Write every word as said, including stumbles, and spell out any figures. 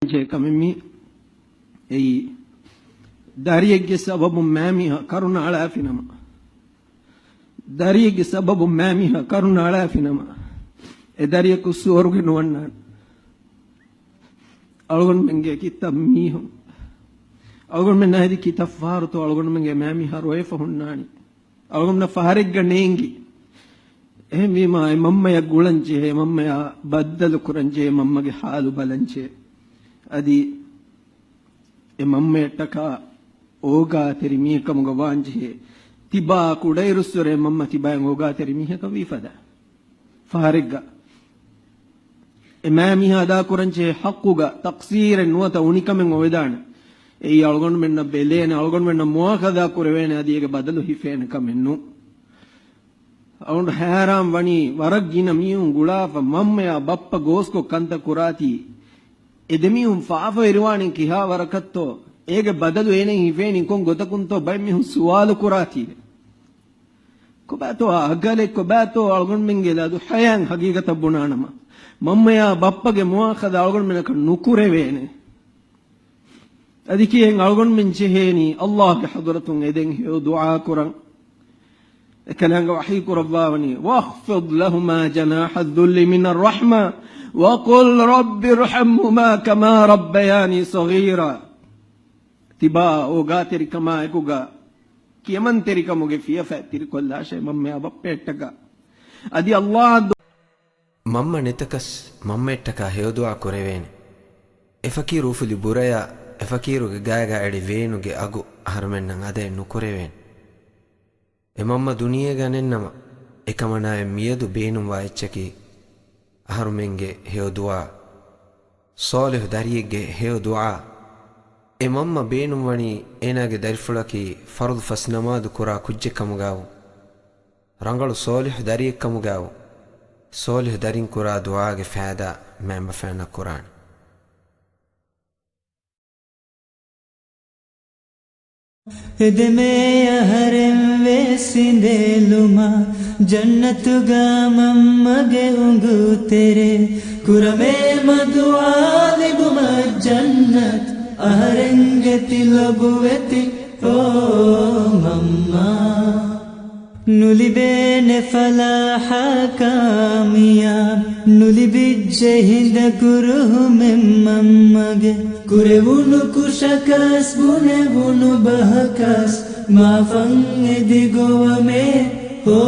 ޖެހޭ ކަމެއް މީ. އެއީ، ދަރިއެއްގެ ސަބަބުން މާމީހާ ކަރުނަ އަޅާފިނަމަ، ދަރިއެއްގެ ސަބަބުން މާމީހާ ކަރުނަ އަޅާފިނަމަ، އެ ދަރިޔަކު ސުވަރުގެ ނުވަންނާނެ. އަޅުގަނޑުމެންގެ ކިތައް މީހުން، އަޅުގަނޑުމެންނާ ހެދި ކިތައް ފަހަރުތޯ އަޅުގަނޑުމެންގެ މާމީހާ ރޮއެފަ ހުންނާނީ. އަޅުގަނޑަށް ފަހަރެއްގަ ނޭނގި. އެހެންވީމާ، އެ މަންމަޔަށް ގުޅަން ޖެހޭ، މަންމަޔާ ބައްދަލު ކުރަން ޖެހޭ، މަންމަގެ ހާލު ބަލަން ޖެހޭ. އަދި އެ މަންމަޔަށްޓަކާ އޯގާތެރި މީހެއް ކަމުގަ ވާން ޖެހޭ. ތިބާ ކުޑައިރުއްސުރެ މަންމަ ތިބާއަށް އޯގާތެރި މީހަކަށް ވީ ފަދަ ފަހަރެއްގަ. އެ މާމީހާ އަދާކުރަން ޖެހޭ ޙައްޤުގަ ތަޤްޞީރެއް ނުވަތަ އުނިކަމެއް އޮވެދާނެ. އެއީ އަޅުގަނޑުމެންނަށް ބެލޭނެ، އަޅުގަނޑުމެންނަށް މުއާޚަޛާ ކުރެވޭނެ، އަދި އޭގެ ބަދަލު ހިފޭނެ ކަމެއް ނޫން. އަޅުގަނޑު ހައިރާން ވަނީ، ވަރަށް ގިނަ މީހުން ގުޅާފަ މަންމަޔާ ބައްޕަ ގޯސްކޮށް ކަންތައް ކުރާތީ، އެ ދެމީހުން ފާފަވެރިވާނީ ކިހާ ވަރަކަށްތޯ؟ އޭގެ ބަދަލު އޭނައަށް ހިފޭނީ ކޮން ގޮތަކުންތޯ ބައެއް މީހުން ސުވާލު ކުރާތީވެ. ކޮބާތޯ އާ އަގަލެއް؟ ކޮބާތޯ އަޅުގަނޑުމެންގެ ލަދު ޙަޔާތް ހަގީގަތަށް ބުނާނަމަ، މަންމަޔާ ބައްޕަގެ މުއާޚަޛާ އަޅުގަނޑުމެންނަކަށް ނުކުރެވޭނެ. އަދި ކިހިނެއް އަޅުގަނޑުމެން ޖެހޭނީ؟ އައްލާހުގެ ޙަޟްރަތުން އެދެން ހެޔޮ ދުޢާ ކުރަން. އެކަލާނގެ ވަޙީ ކުރައްވާވަނީ، "واخفض لهما جناح الذل من الرحمة وقل رب ارحمهما كما ربياني صغيرا." ތިބާ އޯގާތެރިކަމާ އެކުގަ ކިޔަމަންތެރިކަމުގެ ފިޔަފައި ތިރިކޮށްލާށޭ މަންމަޔާ ބައްޕަޔަށްޓަކާ. އަދި އައްލާހަށް މަންމަ ނެތަކަސް މަންމައަށްޓަކާ ހެޔޮދުޢާ ކުރެވޭނެ. އެ ފަޤީރު އުފުލި ބުރަޔާ، އެ ފަޤީރުގެ ގާގަ އެޅި ވޭނުގެ އަގު އަހަރުމެންނަށް އަދައެއް ނުކުރެވޭނެ. އެ މަންމަ ދުނިޔޭގަ ނެތްނަމަ، އެކަމަނާއަށް މިއަދު ބޭނުންވާ އެއްޗަކީ އަހަރުމެންގެ ހެޔޮދުޢާ. ޞާލިޙު ދަރިއެއްގެ ހެޔޮ ދުޢާ. އެ މަންމަ ބޭނުންވަނީ އޭނާގެ ދަރިފުޅަކީ ފަރުޟު ފަސް ނަމާދު ކުރާ ކުއްޖެއް ކަމުގައު، ރަނގަޅު ޞާލިޙު ދަރިއެއް ކަމުގައު. ޞާލިޙު ދަރިން ކުރާ ދުޢާގެ ފައިދާ މައިންބަފައިންނަށް ކުރާނެ. އެދެމޭ އަހަރެން ވެސް އިނދެލުމާ، ޖަންނަތުގަ މަންމަގެ އުނގޫތެރޭ، ކުރަމޭ މަދުޢާ ލިބުމަށް ޖަންނަތު، އަހަރެންގެ ތިލޮބުވެތި އޯ މަންމާ. ނުލިބޭނެ ފަލާޙާ ކާމިޔާބު، ނުލިބިއްޖެ ހިނދަކުރު ހުމެއް މަންމަގެ. ކުރެވުނު ކުށަކަސް ބުނެވުނު ބަހަކަސް، މާފަން އެދި ގޮވަމޭ ހޯ.